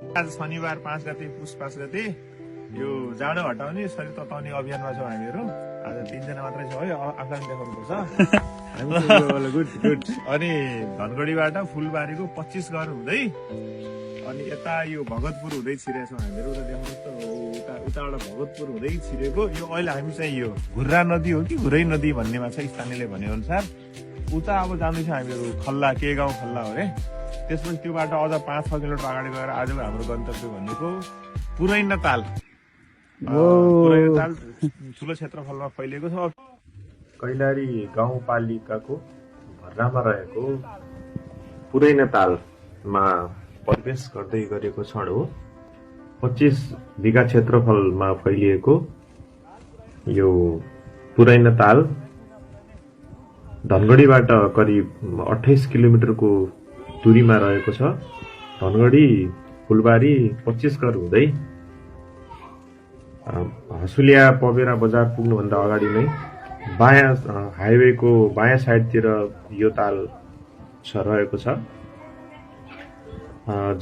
आज शनिबार 5 गते पुस 5 गते यो जाडो हटाउने शरीर तताउने अभियानमा छौँ हामीहरू। आज 3 जना मात्रै छ है, आफूलाई देखाउनुपर्छ। गुड। अनि धनगढीबाट फुलबारीको 25 घर हुँदै अनि यता यो भगतपुर हुँदै छिरेका छौँ हामीहरू। उता देखाउनुहोस् त, उताबाट भगतपुर हुँदै छिरेको यो अहिले हामी चाहिँ यो घुर्रा नदी हो कि घुरै नदी भन्नेमा छ स्थानीयले भनेअनुसार। उता अब जाँदैछौँ हामीहरू खल्ला, के गाउँ खल्ला हो अरे। त्यसपछि त्यो बाटो अझ 5-6 किलोमिटर अगाडि गएर आजको हाम्रो गन्तव्य भनेको पुरैन ताल। पुरैन ताल ठुलो क्षेत्रफलमा फैलिएको छ। कैलाली गाउँपालिकाको भर्रामा रहेको पुरैन तालमा प्रवेश गर्दै गरेको क्षण हो। 25 बिघा क्षेत्रफलमा फैलिएको यो पुरैन ताल धनगढीबाट करिब 28 किलोमिटरको दूरीमा रहेको छ। धनगढी फुलबारी 25 घर हुँदै हसुलिया पबेरा बजार पुग्नुभन्दा अगाडि नै बायाँ हाइवेको बायाँ साइडतिर यो ताल रहेको छ।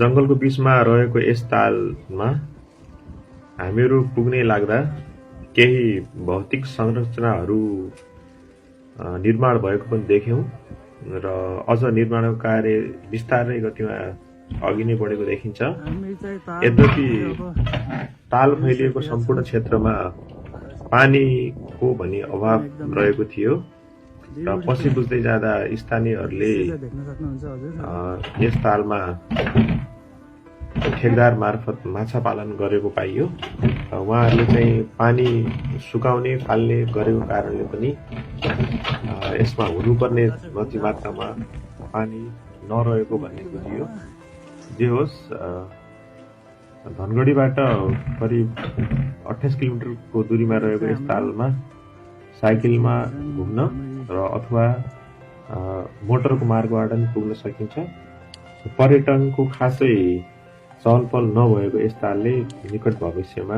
जंगलको बीचमा रहेको यस तालमा हामीहरू पुग्ने लाग्दा केही भौतिक संरचनाहरू निर्माण भएको पनि देख्यौं र अझ निर्माणको कार्य विस्तारै गतिमा अघि नै बढेको देखिन्छ। यद्यपि ताल फैलिएको सम्पूर्ण क्षेत्रमा पानीको भने अभाव रहेको थियो र पछि बुझ्दै जाँदा स्थानीयहरूले यस तालमा ठेकदार मार्फत माछा पालन गरेको पाइयो। उहाँहरूले चाहिँ पानी सुकाउने फाल्ने गरेको कारणले पनि यसमा हुनुपर्ने जति मात्रामा पानी नरहेको भन्ने बुझियो। जे होस्, धनगढीबाट करिब 28 किलोमिटरको दूरीमा रहेको यस तालमा साइकलमा घुम्न र अथवा मोटरको मार्गबाट पनि पुग्न सकिन्छ। पर्यटनको खासै चहलपहल नभएको यस तालले निकट भविष्यमा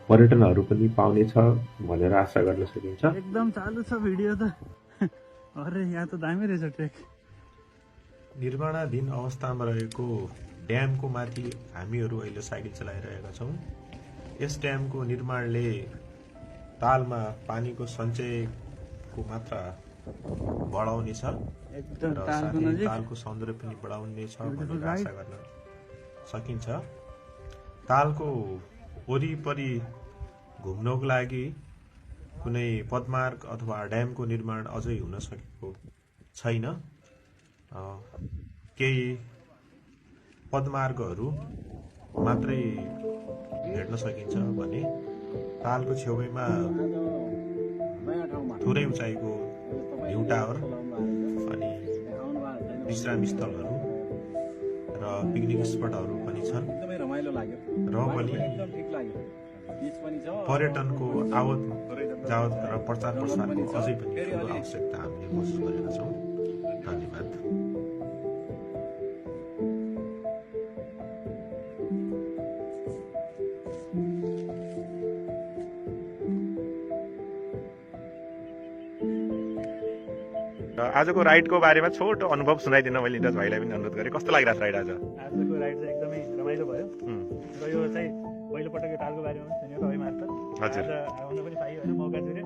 पर्यटनहरू पनि पाउनेछ भनेर आशा गर्न सकिन्छ। एकदम चालू छ भिडियो त। अरे यहाँ त दामी रहेछ ट्रेक। निर्माणाधीन अवस्थामा रहेको ड्यामको माथि हामीहरू अहिले साइकल चलाइरहेका छौँ। यस ड्यामको निर्माणले तालमा पानीको सञ्चयको मात्रा बढाउनेछ र साथै तालको सौन्दर्य पनि बढाउनेछ भनेर आशा गर्न सकिन्छ। तालको वरिपरि घुम्नको लागि कुनै पदमार्ग अथवा ड्यामको निर्माण अझै हुन सकेको छैन। केही पदमार्गहरू मात्रै हेर्न सकिन्छ भने तालको छेउमा थोरै उचाइको भ्यू टावर अनि विश्राम स्थलहरू र पिकनिक स्पटहरू पनि छन् र पनि पर्यटनको आवत जावत र प्रचार प्रसारको अझै पनि ठुलो आवश्यकता हामीले महसुस गरेका छौँ। धन्यवाद। आजको राइडको बारेमा छोटो अनुभव सुनाइदिन मैले निरज भाइलाई पनि अनुरोध गरेँ। कस्तो लागिरहेको राइड आज? आजको राइड चाहिँ एकदमै रमाइलो भयो र यो चाहिँ पहिलोपटक यो तालको बारेमा पनि सुन्यो तपाईँ मार्फत। हजुर, आउन पनि पाइयो होइन, मौका दियो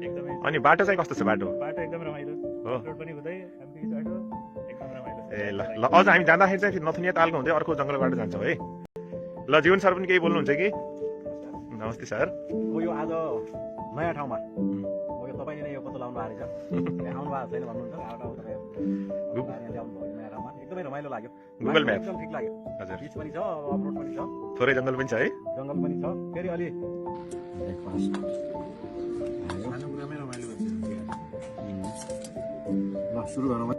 एकदमै। अनि बाटो चाहिँ कस्तो छ? बाटो एकदम रमाइलो हो, रोड पनि हुँदै हामी बाटो एकदम रमाइलो। ए ल अझ हामी जाँदाखेरि चाहिँ नथुनिया तालको हुँदै अर्को जङ्गलबाट जान्छौँ है। ल जीवन सर पनि केही बोल्नुहुन्छ कि? नमस्ते सर। म यो आज नयाँ ठाउँमा तपाईँले नै यो पत्तो लाउनु भएको रहेछ, आउनु भएको छैन भन्नुहुन्छ। एकदमै रमाइलो लाग्यो। गुगल म्याप एकदम ठिक लाग्यो। हजुर, बिच पनि छ, अफरोड पनि छ, थोरै जङ्गल पनि छ है। जङ्गल पनि छ। फेरि अलि ल सुरु गरौँ।